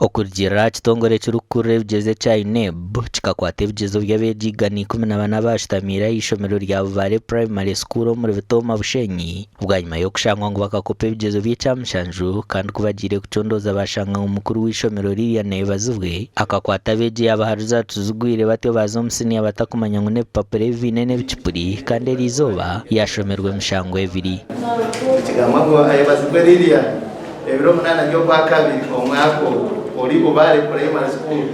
Okurugiirira aha kitongore ekirikukurira ebigyezo ekya UNEB, kikakwata ebigyezo by'abeegi 114 abaashutamiire aha ishomero rya Bubare Primary School omuri Bitooma Bushenyi bwanyima y'okushangwa ngu bakakopa ebigyezo by'ekyamushanju kandi ku bagiire kucondooza baashanga ngu mukuru w'eishomero Lilian Ayebazibwe akakwata abeegi yaabaha results zigwire batyo baaza omu siniya batakumanya ngu n'ebipapura ebi baine n'ebicupuri kandi eriizooba yaashomerwa emishango ebiri. Nikigambwa ngu Ayebazibwe Lilian Ebiro munaana by'Okwakabiri omwaka ogu, ori Bubare Primary School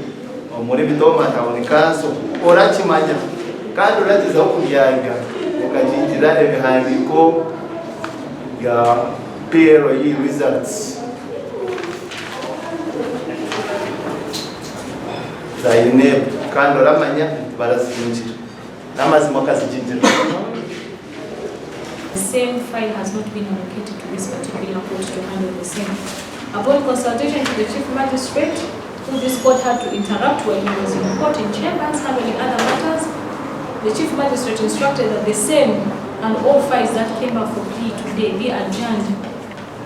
omuri Bitooma Town Council orakimanya kandi oragyezaho kuryarya okagingira ebihandiiko bya PLE results za UNEB kandi oramanya nti barazigingira. N'amazima okazigingira. The same file has not been allocated to this particular court to handle the same. Upon consultation to the Chief Magistrate, who this court had to interrupt while he was in court in chambers handling other matters, the Chief Magistrate instructed that the same and all files that came up for plea today be adjourned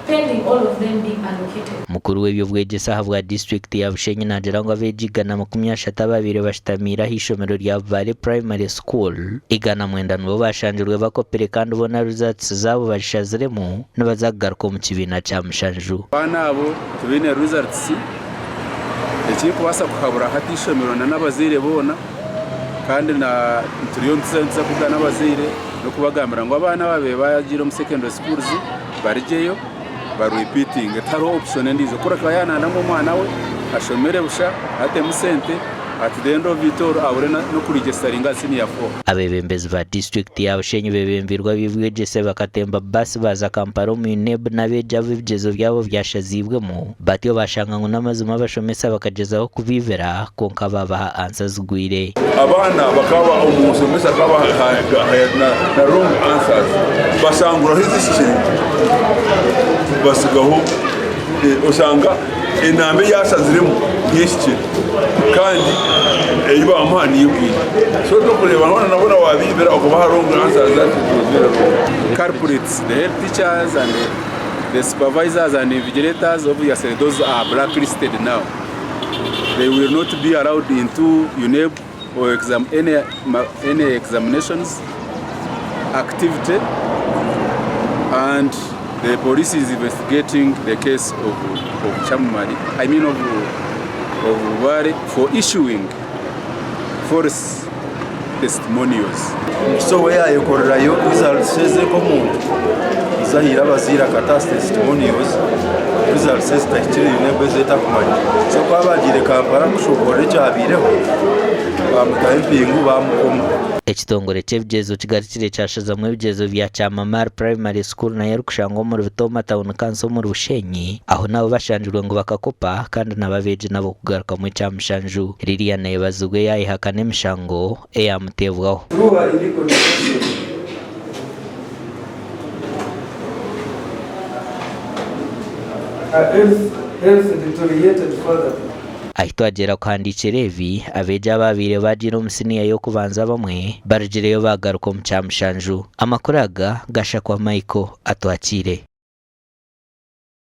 pending all of them being allocated. Mukuru w'eby'obwegyese ahabwa disiturikiti ya Bushenyi naagira ngu abeegi 130 abaabaire bashutamiire aha ishomero rya Bubare Primary School, 109 nibo baashangirwe bakopire kandi boona results zaabo bazishaziremu nibaza kugaruka omu kibiina kya mushanju. Abaana abo tibaine results, ekirikubaasa kuhabura hati eishomero na n'abazaire boona kandi na turiyo nituza kuvugana n'abazaire n'okubagambira ngu abaana ababaire bagiire omu secondary schools barugyeyo ba repeatinge tihariho option endiijo kureka yaaba nayenda ngu omwana we ashomere busha atemu sente at the end of it all abure n'okuregisteringa aha senior four. Abeebembezi ba disiturikiti ya Bushenyi beebembeirwe ab'ebyobwegyese bakatemba baasi baaza Kampala omu UNEB n'abeegi abu ebigyezo byabo byashaziibwemu batyo baashanga ngu n'amazima abashomesa bakagyezaho kubaibira kwonka baabaha ansa zigwire. Abaana bakaba omushomesa akabaha na wrong answers bashanguraho ezihikire basigaho oshanga enamba ei ashaziremu niyo ehikire kandi ei bamuha niyo egwire so torikureeba hoona nabwo wabaibira okabaha wrong answers that it was very wrong. Culprits, the head teachers and the supervisors and invigilators obviously those are blacklisted now. They will not be allowed into UNEB or exam, any, any examinations activity and the police is investigating the case of, of Chamumari, I mean of, of Bubare for issuing false testimonials. So we yayekorerayo results eze nk'omuntu ahaire abazaire akataha testimonials results ezitahikire UNEB ezi etakumanya. So ku abagiire Kampala kushoboorora ekyabaireho bamutaho empingu bamukoma. Ekitongore ky'ebigyezo kigarukire kyashazamu ebigyezo bya Kyamamare Primary School nayo erikushangwa omuri Bitooma Town Council omuri Bushenyi ahu nabo bashangirwe ngu bakakopa kandi nabo abeegi nabo kugarukamu ekyamushanju. Lilian Ayebazibwe yaayehakana emishango eyaamuteebwaho. Through her illegal detention, her health deteriorated further. Ahi twagyera kuhandiikira ebi, abeegi abaabaire baagiire omu siniya y'okubanza abamwe barugireyo baagaruka omu kyamushanju. Amakuru aga gashakwa Michael Atwakiire.